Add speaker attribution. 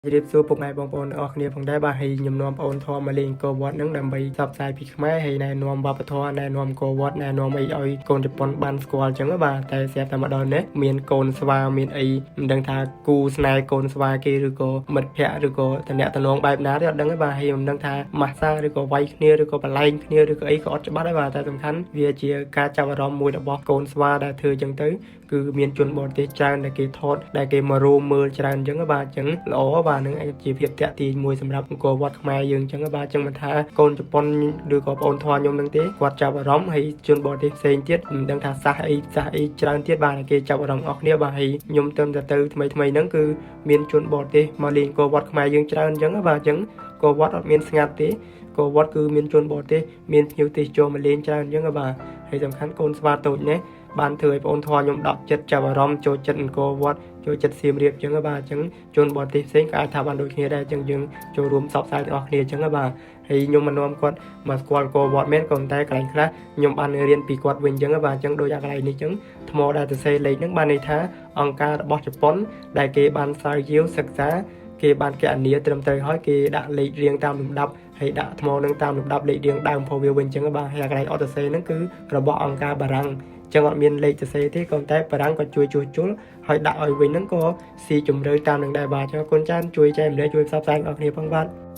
Speaker 1: ជម្រាបសួរពុកម៉ែបងប្អូនទាំងអស់គ្នាផងដែរបាទហើយខ្ញុំនាំបងប្អូនធម៌មកលេងអង្គរវត្តហ្នឹងដើម្បីផ្សព្វផ្សាយពីខ្មែរហើយណែនាំវប្បធម៌ណែនាំអង្គរវត្តណែនាំអីឲ្យកូនជប៉ុនបានស្គាល់អញ្ចឹងបាទតែស្រាប់តែមកដល់នេះមានកូនស្វាមានអីមិនដឹងថាគូស្នេហ៍កូនស្វាគេឬក៏មិត្តភ័ក្តិឬក៏តំណតំណងបែបណាទេអត់ដឹងទេបាទហើយមិនដឹងថាម៉ាស្សាឬក៏វាយគ្នាឬក៏បលែងគ្នាឬក៏អីក៏អត់ច្បាស់ដែរបាទតែសំខាន់វាជាការចាប់អារម្មណ៍មួយរបស់កូនស្វាដែលធ្វើអញ្ចឹងទៅ គឺមានជនបរទេសច្រើនដែលគេថតដែលគេមករួមមើលច្រើនអញ្ចឹងបាទអញ្ចឹងល្អបាទនឹងជាភាពតាក់ទាញមួយសម្រាប់អង្គរវត្តខ្មែរយើងអញ្ចឹងបាទអញ្ចឹងមិនថាកូនជប៉ុនឬក៏បងធွာខ្ញុំនឹងទេគាត់ចាប់អារម្មណ៍ហើយជនបរទេសផ្សេងទៀតមិនដឹងថាសាសអីសាសអីច្រើនទៀតបាទគេចាប់អារម្មណ៍អស់គ្នាបាទហើយខ្ញុំទៅតែទៅថ្មីថ្មីហ្នឹងគឺមានជនបរទេសមកលេងអង្គរវត្តខ្មែរយើងច្រើនអញ្ចឹងបាទអញ្ចឹងអង្គរវត្តអត់មានស្ងាត់ទេអង្គរវត្តគឺមានជនបរទេសមានភ្ញៀវទេសចរមកលេងច្រើនអញ្ចឹងបាទហើយសំខាន់កូនស្វាតូចនេះ បានធ្វើឲ្យបងធွာខ្ញុំដក់ចិត្តចាប់អារម្មណ៍ចូលចិត្តអង្គរវត្តចូលចិត្តសៀមរាបអញ្ចឹងបាទអញ្ចឹងជនបរទេសផ្សេងក៏អាចថាបានដូចគ្នាដែរអញ្ចឹងយើងចូលរួមផ្សព្វផ្សាយទាំងអស់គ្នាអញ្ចឹងបាទហើយខ្ញុំមកនាំគាត់មកស្គាល់អង្គរវត្តមែនក៏ប៉ុន្តែកន្លែងខ្លះខ្ញុំបានរៀនពីគាត់វិញអញ្ចឹងបាទអញ្ចឹងដូចអាកន្លែងនេះអញ្ចឹងថ្មដែលសរសេរលេខហ្នឹងបានន័យថាអង្គការរបស់ជប៉ុនដែលគេបានស្រាវជ្រាវសិក្សាគេបានកណនាត្រឹមត្រូវហើយគេដាក់លេខរៀងតាមលំដាប់ហើយដាក់ថ្មនឹងតាមលំដាប់លេខរៀងដើមរបស់វាវិញអញ្ចឹងបាទហើយកន្លែងអត់សរសេរហ្នឹងគឺរបស់អង្គការបារាំង ចឹងអត់មានលេខសរសេរទេក៏ប៉ុន្តែបារាំងក៏ជួយជួសជុលហើយដាក់ឲ្យវិញហ្នឹងក៏ស៊ីជម្រៅតាមនឹងដែរបាទចឹងអរគុណច្រើនជួយចែករំលែកជួយផ្សព្វផ្សាយដល់គ្នាផងបាទ។